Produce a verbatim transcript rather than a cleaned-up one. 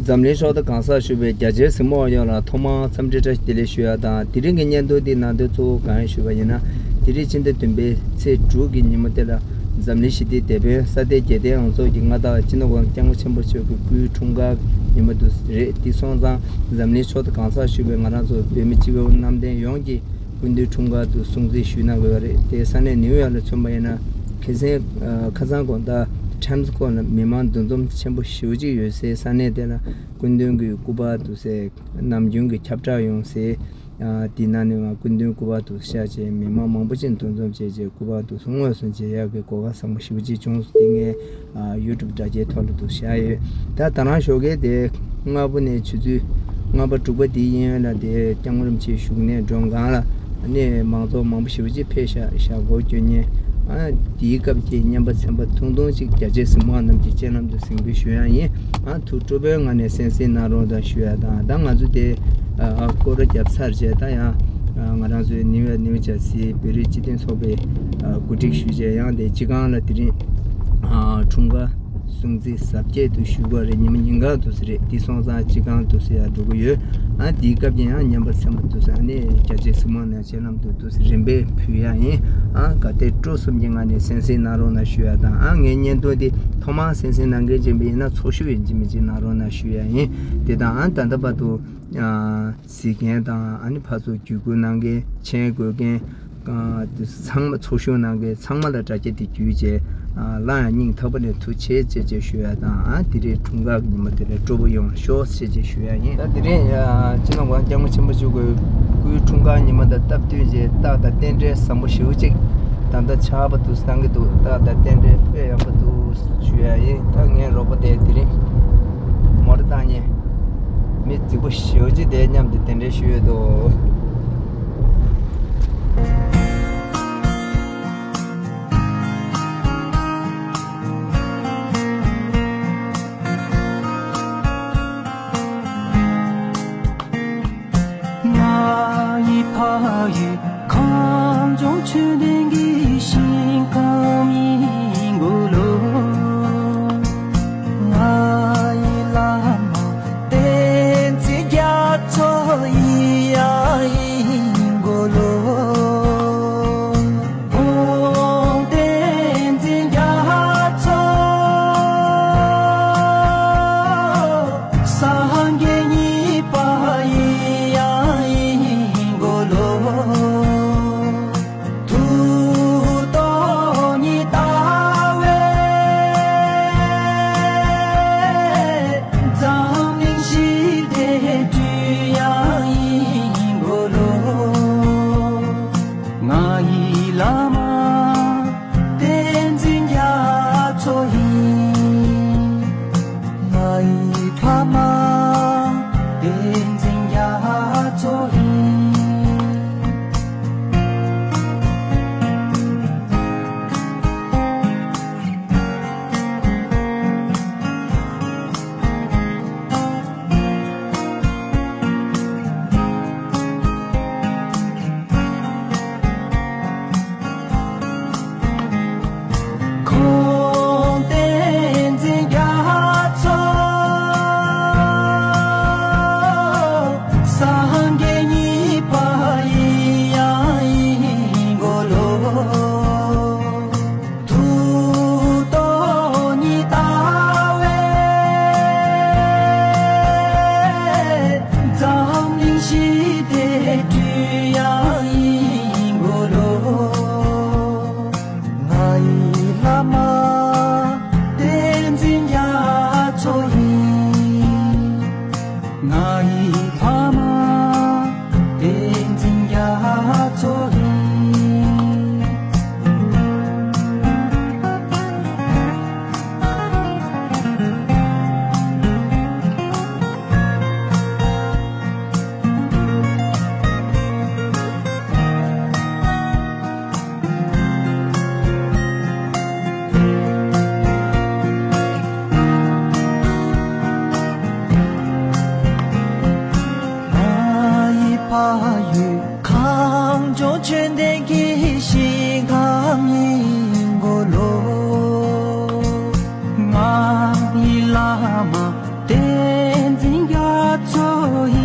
འཛམ་གླིང་ཕྱོགས་མཐའི་གང་སར་བཞུགས་པའི་རྒྱ་ཆེའི་གཟིགས་མོ་བ་ཡོངས་ལ་ཐོག་མར་འཚམས་འདྲི་བཀྲ་ཤིས་བདེ་ལེགས་ཞུ་ཡ་དང་། དེ་རིང་གི་བརྙན་ཐུང་འདིའི་ནང་དོན་གཙོ་བོ་གང་ཡིན་ཞུས་པ་ཡིན་ན། དེ་རིང་ཕྱི་ཟླ་བདུན་པའི་ཚེས་དྲུག་གི་ཉིན་མོ་དེ་ལ་འཛམ་གླིང་ཞི་བདེའི་དེད་དཔོན་ས་སྟེང་རྒྱལ་བསྟན་འོང་ཚོགས་ཀྱི་མངའ་བདག་སྤྱི་ནོར་༸གོང་ས་༸སྐྱབས་མགོན་ཆེན་པོ་མཆོག་གི་སྐུའི་འཁྲུངས་སྐར་ཉིན་མོ་དེ་རེད། དེ་སོང་ཙང་འཛམ་གླིང་ཕྱོགས་མཐའི་གང་སར་བཞུགས་པའི་ང་རང་ཚོ་བོད་མི་སྤྱི་བོ་གནམ་བསྟན་ཡོངས་ཀྱི་སྐུ་མདུན་འཁྲུངས་སྐར་དུ་སྲུང་བརྩི་ཞུས་གནང་དགོས་པ་རེད། དེ་ས་གནས་ནིའུ་ཡོག་ལ་མཚོན་པ་ཡིན་ན། ཁ་སང་ཁ་སང་དགོང་དག་Times Square་ལ་མི་མང་འདུ་འཛོམས་ཆེན་པོ་ཞེ་པོ་ཅིག་ཡོད་སའི་ས་གནས་དེ་ལ་སྐུ་མདུན་གྱི་སྐུ་པར་དུ་སེ་ནམ་རྒྱུན་གྱི་ཁྱབ་བསྒྲགས་ཡོང་སའི་དེ་ནང་ནས་སྐུ་མདུན་སྐུ་པར་དུ་བཞག་བྱས་མི་མང་མང་པོ་ཅིག་འདུ་འཛོམས་བྱས་བྱས་སྐུ་པར་དུ་དངོས་སུ་མཇལ་ཡག་གི་གོ་སྐབས་བཟང་པོ་ཞེ་པོ་ཅིག་བྱུང་སོང་། དེ་ངས་ཨ་YouTube་དྲ་རྒྱའི་ཐོག་ལ་དུ་བཞག་ཡོད། ད་ད་རང་ཞོགས་ཀས་དེ་སྔ་པོ་ནས་ཆུ་ཚོད་ལྔ་པ་དྲུག་པ་དེའི་གཡས་གཡོན་ལ་དེ་སྐྱབས་མགོན་རིན་པོ་ཆེའི་བཞུགས་གནས་མགྲོན་ཁང་ལ་ནས་མང་ཚོགས་མང་པོ་ཞེ་པོ་ཅིག་ཕེབས་ཤག་ཞག་སྒོར་སྐྱོན་ཉེ། ཨ་དེའི་སྐབས་ཀྱི་རྔན་པ་ཚན་པ་ཐུང་ཐུང་ཅིག་རྒྱ་ཆེའི་གཟིགས་མོ་བ་རྣམས་ཀྱི་སྤྱན་ལམ་དུ་གཟིགས་འབུལ་ཞུ་ཡག་ཡིན། ཨ་ཐུགས་སྤྲོ་པོའི་ངང་ནས་གསན་གཟིགས་གནང་རོགས་དང་ཞུ་ཡག་དང་། ད་ང་ཚོ་དེ་ཨ་སྐོར་ར་བརྒྱབ་ཚར་རྗེས་ད་ཡང་ཨ་ང་རང་ཚོའི་ནིའུ་ཡོག་ནིའུ་ཇར་སི་བོད་རིགས་སྤྱི་མཐུན་ཚོགས་པའི་ཨ་གོ་སྒྲིག་ཞུས་རྗེས་ཡང་དེ་སྤྱི་ཁང་ལ་དེ་རིང་ཨ་འཁྲུངས་སྐར་སྲུང་བརྩི་གཟབ་རྒྱས་དུ་ཞུ་དགོས་རེད། ཉི་མ་ཉིན་གང་དུ་སེ་རེད། དེ་སོང་ཙང་སྤྱི་ཁང་དུ་སེ་ཡར་འགྲོ་གི་ཡོད། ཨ་དེའི་སྐབས་ཀྱི་ཡང་རྔན་པ་ཚན་པ་དུ་སེ་ཨ་ནི་རྒྱ་ཆེའི་གཟིགས་མོ་བ་རྣམས་སྤྱན་ལམ་དུ་དུ་སེ་རིམ་པས་ཕུལ་ཡག་ཡིན། ཨ་དགའ་དད་སྤྲོ་གསུམ་གྱི་ངང་ནས་གསན་གཟིགས་གནང་རོགས་གནང་ཞུ་ཡག་དང་། ཨ་ངའི་བརྙན་ཐུང་འདི་ཐོག་མར་གསན་གཟིགས་གནང་མཁན་ཅིག་ཡིན་ན་ཚོགས་ཞུགས་ཡིན་གཅིག་མིན་གཅིག་གནང་རོགས་གནང་ཞུ་ཡག་ཡིན། དེ་དང་ཨ་ད་ལྟ་བར་དུ་ཨ་གཟིགས་མཁན་དང་ཨ་ནི་ཕར་ཚུར་བརྒྱུད་སྐུར་གནང་མཁན་མཆན་འགོད་མཁན། ཨ་དེ་ཚང་མ་ཚོགས་ཞུགས་གནང་མཁན་ཚང་མ་ལ་དྲ་རྒྱ་དེ་བརྒྱུད་བྱས་ཨ་སླར་ཡང་སྙིང་ཐག་པ་ནས་ཐུགས་རྗེ་ཆེ་ཞེས་ཞུ་ཡག་དང་། ཨ་དེ་རིང་འཁྲུངས་སྐར་གྱི་ཉིན་མོ་དེ་ལ་སྤྲོ་པོ་ཡོང་བ་ཤོག་ཅེས་ཞུ་ཡག་ཡིན། ད་དེ་རིང་ཨ་སྤྱི་ནོར་༸གོང་ས་༸སྐྱབས་མགོན་ཆེན་པོ་མཆོག་གི་སྐུའི་འཁྲུངས་སྐར་ཉིན་མོ་དང་སྟབས་བསྟུན་བྱས་རྟགས་དང་རྟེན་འབྲེལ་བཟང་པོ་ཞེ་པོ་ཅིག་ད་ལྟ་ཆགས་པ་འདུག་བཏང་གི་འདུག་རྟགས་དང་རྟེན་འབྲེལ་དཔེ་ཡག་པོ་འདུག་ཞུ་ཡག་ཡིན། ད་ངའི་རོགས་པ་དེ་དེ་རིང་མོ་ཊ་བཏང་མཁན་མི་རྫིག་པོ་ཞེ་པོ་ཅིག་དེ་མཉམ་དུ་གདན་འདྲེན་ཞུས་ཡོད་འདུག་ང་ཡི་ཕ་ཡུལ་གངས་ལྗོངས་ཆོས་ལྡན་གྱི་ཞིང་ཁམས་ཡིན་གོ་ལོ། ང་ཡི་བླ་མ་བསྟན་འཛིན་རྒྱ་མཚོ་ཡི་ཡ་ཡིན་གོ་ལོ། ཁོང་བསྟན་འཛིན་རྒྱ་མཚོ་སངས་རྒྱས་གཉིས་པ་ཡི་ཡ་ཡིན་གོ་ལོ། མཐུ་སྟོབས་ཉི་ཟླ་བས་འཛམ་གླིང་ཞི་བདེ་སྒྲོལ་ཡ་ཡིན་གོ་ལོ། ང་ཡི་བླ་མ་བསྟན་འཛིན་རྒྱ་མཚོ་ཡིན། ང་ཡི་ཕ་མ་བསྟན་འཛིན་རྒྱ་མཚོ་ཡིན། ཁོང་བསྟན་འཛིན་རྒྱ་མཚོ། གཙོ་བོ་